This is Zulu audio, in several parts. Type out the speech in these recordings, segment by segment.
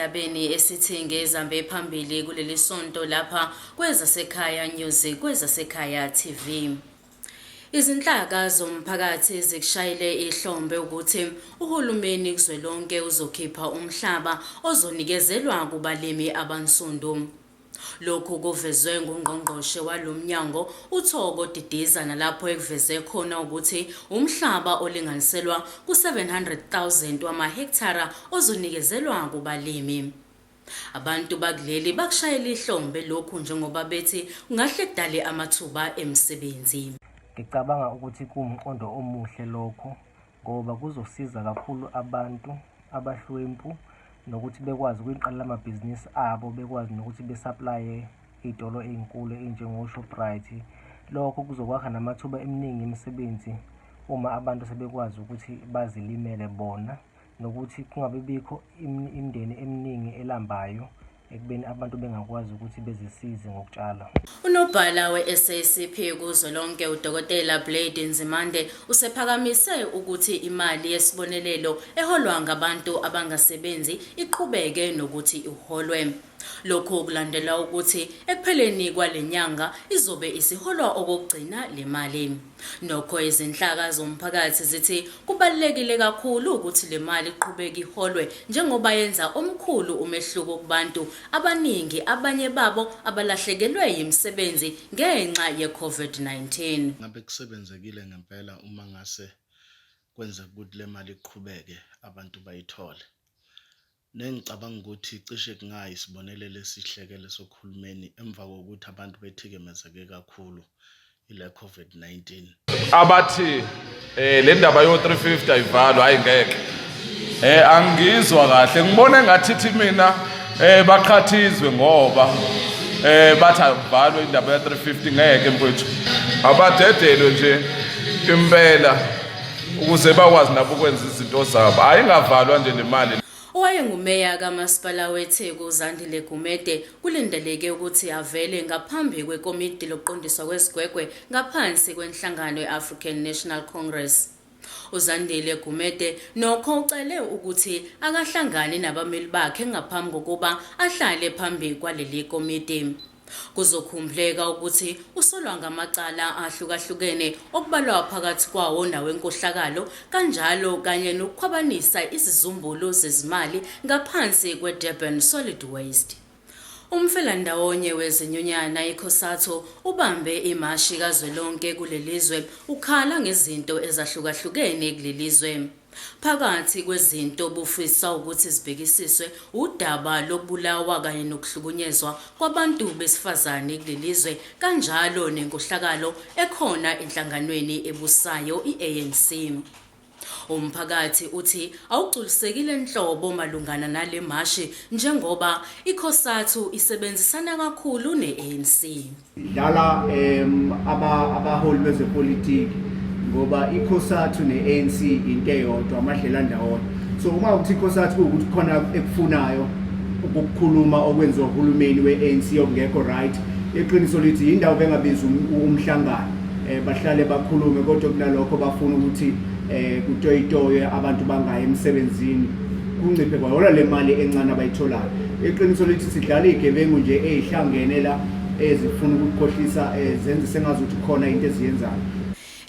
Ezindabeni esithi ngezambe phambili kuleli sonto lapha kwezasekhaya News kwezasekhaya TV. Izinhlaka zomphakathi zikushayele ihlombe ukuthi uhulumeni kuzwelonke uzokhipha umhlaba ozonikezelwa kubalimi abansundu. Lokhu kuvezwe nguNgqongqoshe walo mnyango uThoko Didiza nalapho ekuveze khona ukuthi umhlaba olinganiselwa ku-700,000 wamahekthara ozonikezelwa kubalimi. Abantu bakuleli bakushayela ihlombe lokhu njengoba bethi kungahle kudale amathuba emisebenzi. Ngicabanga ukuthi kuwumqondo omuhle lokho ngoba kuzosiza kakhulu abantu abahlwempu nokuthi bekwazi ukuyiqalela amabhizinisi abo, bekwazi nokuthi besaplaye iy'tolo ey'nkulu ey'njengo-Shoprite. Lokho kuzokwakha namathuba eminingi emisebenzi uma abantu sebekwazi ukuthi bazilimele bona, nokuthi kungabi bikho imindeni eminingi elambayo ekubeni abantu bengakwazi ukuthi bezisize ngokutshala. Unobhala we-SACP kuzwelonke uDokotela Blade Nzimande usephakamise ukuthi imali yesibonelelo eholwa ngabantu abangasebenzi iqhubeke nokuthi iholwe. Lokhu kulandela ukuthi ekupheleni kwale nyanga izobe isiholwa okokugcina le mali. Nokho izinhlaka zomphakathi zithi kubalulekile kakhulu ukuthi le mali iqhubeke iholwe njengoba yenza omkhulu umehluko kubantu abaningi abanye babo abalahlekelwe yimisebenzi ngenxa ye-COVID-19. Ngabe kusebenzekile ngempela uma ngase kwenzeka ukuthi le mali iqhubeke abantu bayithole. Nengicabanga ukuthi cishe kungayisibonelelo esihle-ke leso kuhulumeni emva kokuthi abantu bethikemezeke kakhulu ile COVID-19. Abathi le ndaba yo 350 ayivalwa, hayi ngeke. Angizwa kahle, ngibona engathi thi mina baqhathizwe ngoba bathi ayivalwe indaba ya 350 ngeke mfowethu. Abadedelwe nje impela ukuze bakwazi nabo ukwenza izinto zabo, ayingavalwa nje le mali. Owayengumeya kaMasipala weTheku uZandile Gumede kulindeleke ukuthi avele ngaphambi kwekomidi lokuqondiswa kwezigwegwe ngaphansi kwenhlangano ye-African National Congress. UZandile Gumede nokho ucele ukuthi akahlangane nabameli bakhe ngaphambi kokuba ahlale phambi kwaleli komidi. Kuzokhumbuleka ukuthi usolwa ngamacala ahlukahlukene okubalwa phakathi kwawo nawenkohlakalo kanjalo kanye nokukhwabanisa izizumbulu zezimali ngaphansi kwe-Durban Solid Waste. Umfelandawonye wezinyunyana iCosatu ubambe imashi kazwelonke kulelizwe ukhala ngezinto ezahlukahlukene kulelizwe. Phakathi kwezinto obufisa ukuthi zibhekisiswe wudaba lokubulawa kanye nokuhlukunyezwa kwabantu besifazane kulelizwe kanjalo nenkohlakalo ekhona enhlanganweni ebusayo i-ANC. Umphakathi uthi awugculisekile nhlobo malungana nale mashi njengoba iCosatu isebenzisana kakhulu ne-ANC. Idlala abaholi bezepolitiki ngoba iCosatu ne-ANC into eyodwa, amadlelandawonye. So uma ukuthi iCosatu kuwukuthi khona ekufunayo ukukhuluma okwenziwa uhulumeni we-ANC okungekho right, iqiniso lithi yindawo bengabizi umhlangano bahlale bakhulume, kodwa kunalokho bafuna ukuthi kutoyitoywe abantu bangayi emsebenzini, kunciphe kwayona le mali encane abayitholayo. Iqiniso lithi sidlala iy'gebengu nje ey'hlangene la ezifuna ukukhohlisa, zenze sengazuthi khona into eziyenzayo.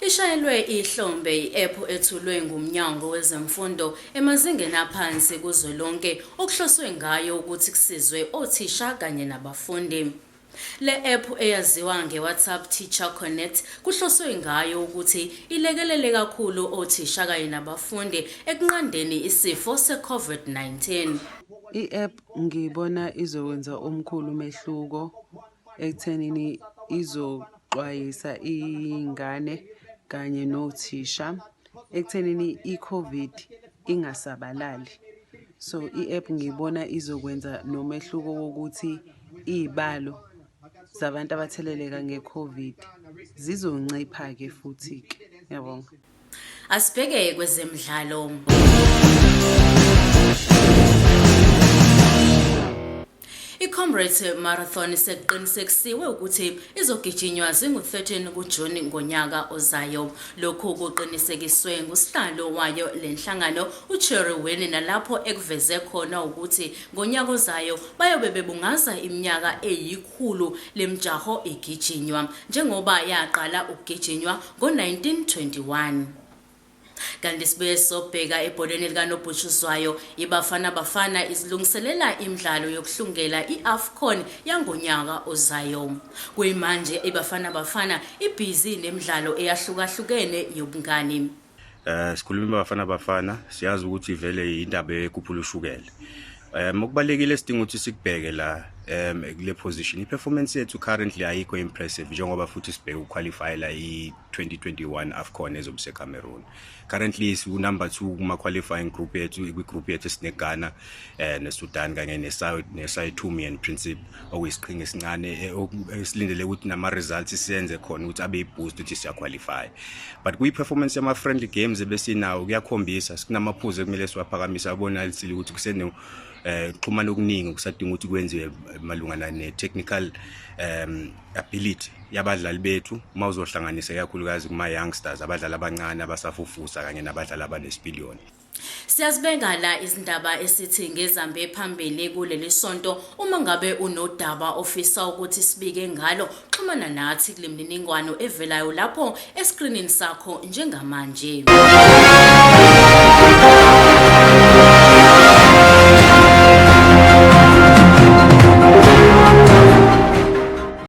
Ishayelwe ihlombe i-app ethulwe nguMnyango Wezemfundo emazingeni aphansi kuzwelonke okuhloswe ngayo ukuthi kusizwe othisha kanye nabafundi. Le app eyaziwa nge-WhatsApp Teacher Connect kuhloswe ngayo ukuthi ilekelele kakhulu othisha kanye nabafundi ekunqandeni isifo se-COVID-19. I-app ngibona izokwenza omkhulu umehluko ekuthenini izoxwayisa iy'ngane kanye nothisha ekuthenini i-COVID ingasabalali. So i-app ngibona izokwenza nomehluko wokuthi iy'balo zabantu abatheleleka nge-COVID zizoncipha-ke futhi-ke. Ngiyabonga. Asibheke kwezemidlalo. I-Comrades Marathon sekuqinisekisiwe ukuthi izogijinywa zingu-13 kuJuni ngonyaka ozayo. Lokhu kuqinisekiswe ngusihlalo wayo le nhlangano uCherry Winnie nalapho ekuveze khona ukuthi ngonyaka ozayo bayobe bebungaza iminyaka eyikhulu lemijaho igijinywa njengoba yaqala ukugijinywa ngo-1921. Kanti sibuye sobheka ebholeni likanobhutshuzwayo iBafana Bafana izilungiselela imidlalo yokuhlungela i-AFCON yangonyaka ozayo. Kuyimanje iBafana Bafana ibhizi nemidlalo eyahlukahlukene yobungani. Sikhuluma Bafana Bafana siyazi ukuthi vele indaba ekhuphula ushukela. Okubalekile sidinga ukuthi sikubheke la kule position i-performance yethu currently ayikho impressive njengoba futhi sibheke ukuqualifyela i-2021 AFCON ezobe seCameroon. Currently siku number 2 kuma qualifying group yethu kwi-group yethu sineGhana neSudan kanye neSao Tome and Principe okuyisiqhingi esincane esilindele ukuthi nama results siyenze khona ukuthi abe iboost ukuthi siya qualify. But kwi performance yama friendly games ebesinawo kuyakhombisa kunamaphuzu ekumele siwaphakamise abonalisile ukuthi kusene xhumana okuningi kusadinga ukuthi kwenziwe malungana ne-technical ability yabadlali bethu uma uzohlanganisa ikakhulukazi kuma-youngsters abadlali abancane abasafufusa kanye nabadlali abanesipiliyoni. Siyazibeka la izindaba esithi ngezambe phambili kuleli sonto. Uma ngabe unodaba ofisa ukuthi sibike ngalo, xhumana nathi kule mininingwano evelayo lapho eskrinini sakho njengamanje.